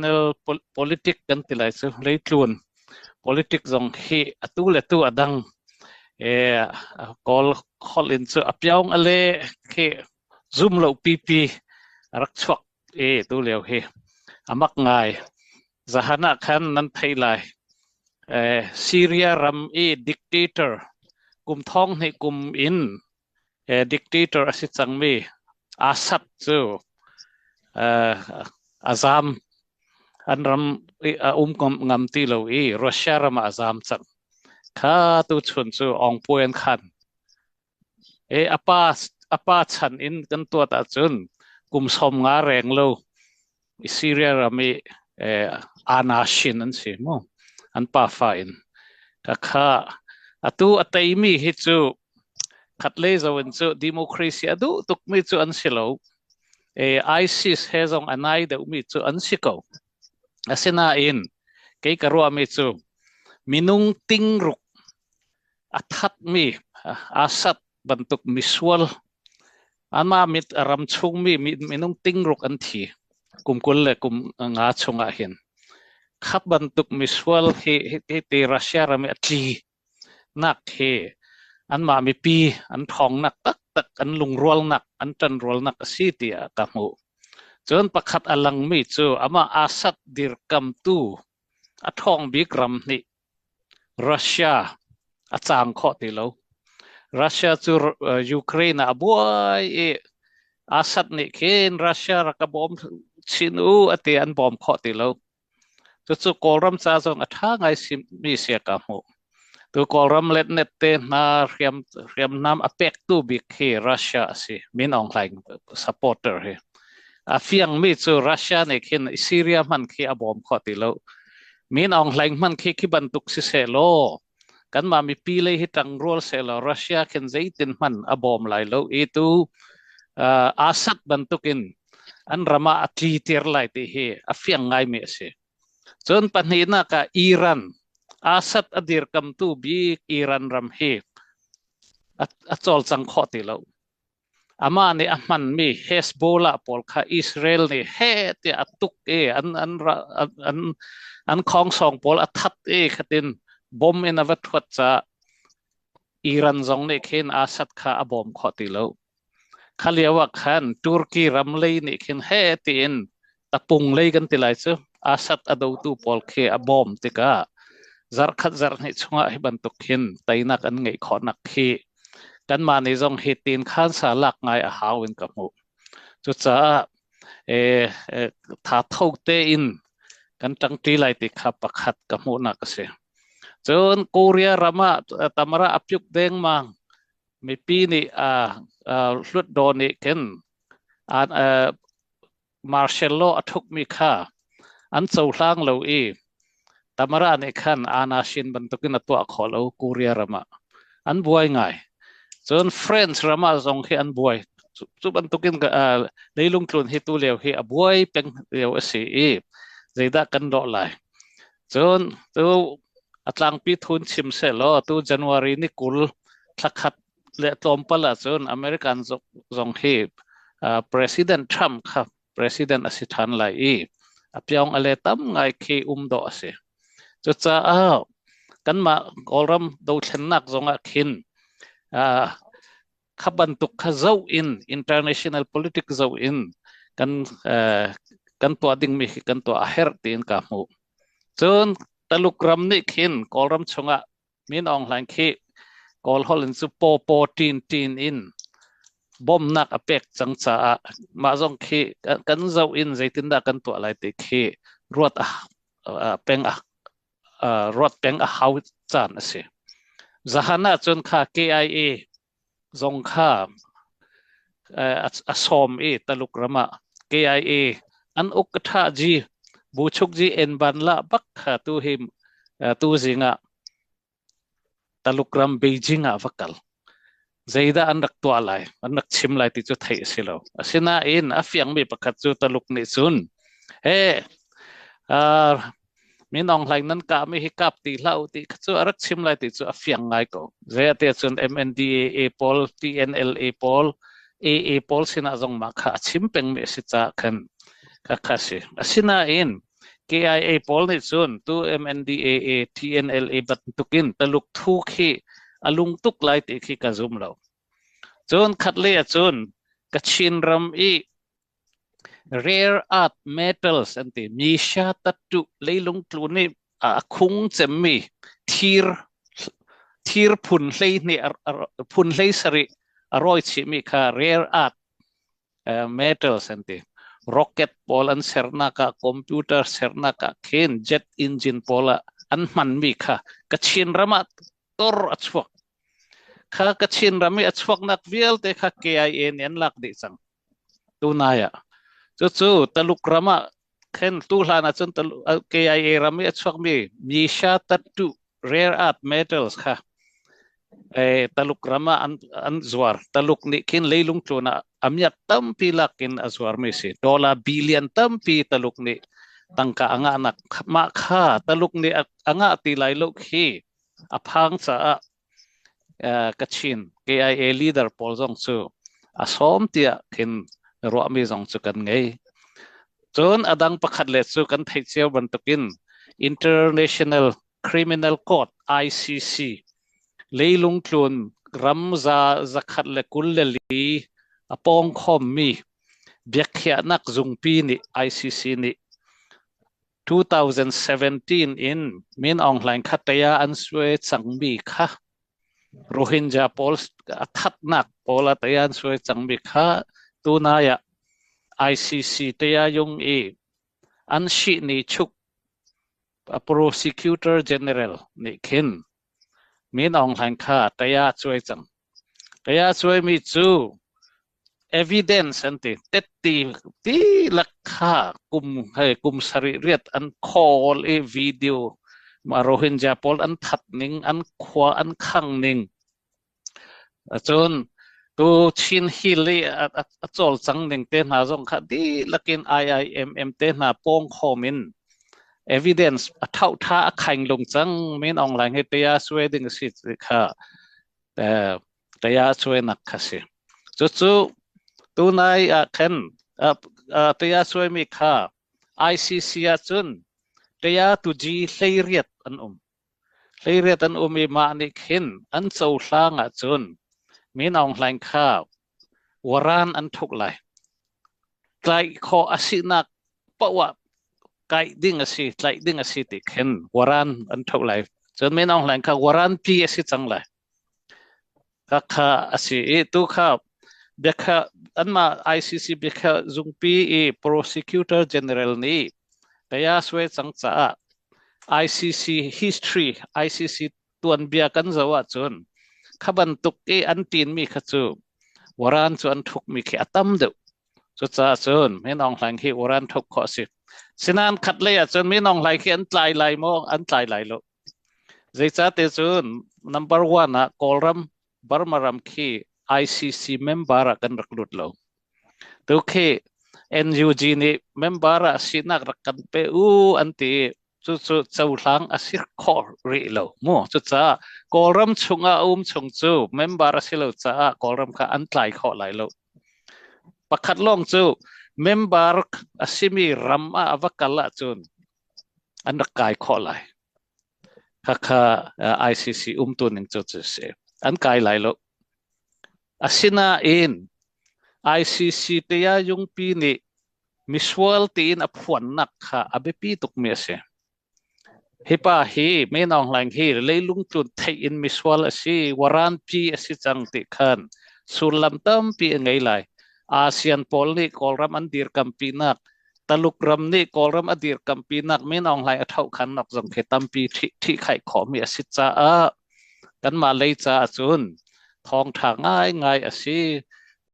International politic kan ti lai cu leitlun politic zong hi atu le tu a dang. Kawl holh in cu a piaung a le khi zum lo pipi a rak chuak i tu lio hi a mak ngai. Zahan ah khan nan theih lai. Syria ram i dictator kum thong hnih kum in dictator a si cangmi Assad cu a zaam an ram i a um ngam ti lo i Russia ram ah a zaam cang. Kha tuchun cu Aung an khan. A pa chan in kan tuat ahcun kum 50 reng lo Syria ram i anashin an si mu an pafa in kha atu a teimi hi cu khatlei zo in cu democracy a duh tukmi cu an si lo. ISIS he zong a nai deuhmi cu an si ko. Asinain kei ka ruahmi cu minung tingruk a thatmi Assad bantuk misual Anmah mit a ram chungmi minung tingruk an thi kum 25 chungah hin. Kha bantuk misual hi hi Russia ram i a tli nak hi anmah mipi an ṭhawngnak taktak an lungrualnak an ṭanrualnak a si tiah ka hmuh. Cun pakhat a langmi cu amah Assad dirkamtu a ṭhawng bik ram nih Russia a caang khawh ti lo. Russia cu Ukraine ah a buai i Assad nih khin Russia rak ka bawm chin u a ti an bawm khawh ti lo. Cucu Kawlram ca zong a ṭha ngai mi sia ka hmuh. Tu Kawlram letnet te hna hriamnam a pektu bik hi Russia a si. Min Aung Hlaing supporter hi. A fiangmi cu Russia nih khin Syria hman khi a bawm khawh ti lo. Min Aung Hlaing hmanh khi khi bantuk si sehlaw kanmah mipi lei hi ṭangrual sehlaw Russia khin zeitin hmanh a bawm lai lo i tu Assad bantukin an ram ah a tlitir lai ti hi a fiang ngaimi a si. Cun pahnihnak ah Iran, Assad a dirkamtu bik Iran ram hi a cawlcang khawh ti lo. Amah nih a hmanmi Hezbollah pawl kha Israel nih heh tiah a tuk i an khongsawng pawl a that i khatin bom in a va ṭhuat caah Iran zong nih khin Assad kha a bawm khawh ti lo. Kha lio ah khan Turkey ram lei nih khin heh tiin tapung lei kan ti lai cu Assad a dotu pawl khi a bawm tikah zarhkhat zarhhnih chungah hi bantuk hin teinak an ngeih khawhnak khi kanmah nih zong hi tin khan sa lak ngai a hau in ka hmuh. Cucaah tha tho tein kan ṭangṭi lai ti kha pakhat ka hmuhnak a si. Cun Korea ram ah tamara a pyuk dengmang mipi nih hlutdaw nih khin martial law a thukmi kha an cohlang lo i Tamara nih khan Anashin bantukin a tuah khawh lo Korea ram ah an buai ngai. Cun French ram ah zong khi an buai. Cu bantukin leilung tlun hi tu lio hi a buai peng lio a si i zeidah kan lawh lai. Cun tu a tlangpi thun chim seh law tu January ni 20 thla khat le tlawmpal ahcun American zong hi President Trump kha president a si ṭhan lai i a piong a le tam ngai khi um dawh a si. Cucaah kanmah Kawlram dothlennak zongah khin kha bantuk kha zoh in international politics zoh in kan kan tuah dingmi khi kan tuah a herh tiin ka hmuh. Cun Taluk ram nih khin Kawlram chungah Min Aung Hlaing khi Kawl holh in cu paw paw ṭin ṭin in bawmhnak a pek cang caah mah zong khi kan zoh in zeitindah kan tuah lai ti khi ruat a peng a ruat peng a hau caan a si. Zahan ah cun kha KIA zong kha a sawm i Taluk ram ah KIA an uk ka ṭha ji buchuk ji en ban la bak kha tu hi tu zing ah Taluk ram Beijing ah va kal. Zeidah an rak tuah lai, an rak chim lai ti cu theih a si lo. Asinain a fiangmi pakhat cu Taluk nih cun he Min Aung Hlaing nan kahmi hi kap ti hlah u ti kha cu a rak chim lai ti cu a fiang ngai ko. Zei cun MNDAA pawl, TNLA pawl, AA pawl sinah zong mah kha a chim pengmi a si caah khan kha kha si. Asinain KIA pawl nih cun tu MNDAA TNLA bantukin Taluk thu khi a lung tuk lai ti khi ka zum lo. Cun khatlei ahcun Kachin ram i rare earth metals an ti mi sha tattu leilung tlu nih a khung cemmi thir thir phun 12 phun 17 a rawi chihmi kha rare earth metals an ti. Rocket pawl an sernak ah computer sernak ah khin jet engine pawl ah an hmanmi kha Kachin ram ah tor a chuak. Kha Kachin ram i a chuaknak vialte kha KIA nih an lak dih cang. Tunai ah. Cucu Taluk ram ah khin tu hlan ah cun KIA ram i a chuakmi Misha Tattu rare earth metals kha Taluk ram ah an zuar. Taluk nih khin leilung tlun ah a miak tampi lak in a zuarmi si. Dollar billion tampi Taluk nih tangka a ngahnak mah kha Taluk nih a ngah ti lai lo khi a phang caah Kachin KIA leader pawl zong cu a sawm tiah khin ruahmi zong cu kan ngei. Cun a dang pakhat le cu kan theih cio bantukin International Criminal Court ICC leilung tlun ram za 124 a pawng khawmmi biakhiahnak zungpi nih ICC nih 2017 in Min Aung Hlaing kha taya an suai cangmi kha Rohingya pawl a thatnak pawl a taya an suai cangmi kha tunai ah ICC taya yung i an shihni chuk a prosecutor general nih khin Min Aung Hlaing kha taya cuai cang. Taya cuaimi cu evidence an ti tetti ti lak kha kum hei kum sarih riat an khawl i video ma Rohingya pawl an that ning an khua an khang ning cun tu Chin Hill i a cawlcang ning te hna zong kha dihlak in IIMM te hna pawng khawm in evidence a thau tha a khaing lung cang Min Aung Hlaing he tia sue ding si kha taya sue nak kha si. Cucu tunai ah khan taya sue mi kha ICC ah cun taya tuji 18 an um. 18 an um i mah nih khin an cohlang ahcun Min Aung Hlaing kha waran an thuk lai. Tlaih khawh a sinak paoh ah kaih ding a si, tlaih ding a si ti khin waran an thuk lai. Cun Min Aung Hlaing kha waran pi a si cang lai. Kha a si i tu kha biakha anmah ICC biakha zungpi i prosecutor general nih Kaya Swe cang caah ICC history ICC tuanbia kan zoh ahcun kha bantuk i an tinmi kha cu waran cu an thukmi khi a tam deuh. Cucaah cun Min Aung Hlaing hi waran thuk khawh a si. Sinain khat lei ahcun Min Aung Hlaing khi an tlai lai maw? An tlai lai lo. Zeicahti cun number one ah Kawlram Burma ram khi ICC member ah kan rak lut lo. Tu khi NUG nih member ah sinak rak kan pe u an ti cucu cohlang a si khawh rih lo mu. Cucaah Kawlram chungah a um chung cu member a si lo caah Kawlram kha an tlai khawh lai lo. Pakhat lawng cu member a simi ram ah a va kal ahcun an rak kai khawh lai. Khakha ICC umtu ning cu cu si. An kai lai lo. Asinain ICC te ah yungpi nih misual tiin a phuannak kha a biapi tukmi a si. Hi pa hi Min Aung Hlaing hi leilung tlun theih in misual a si, waranpi a si cang ti khan sullam tampi a ngei lai. ASEAN pawl nih Kawlram an dirkampinak Taluk ram nih Kawlram a dirkampinak Min Aung Hlaing a ṭhohkhannak zong khi tampi ṭhihkhaih khawhmi a si caah kanmah lei caah cun thawngṭha ngaingai a si.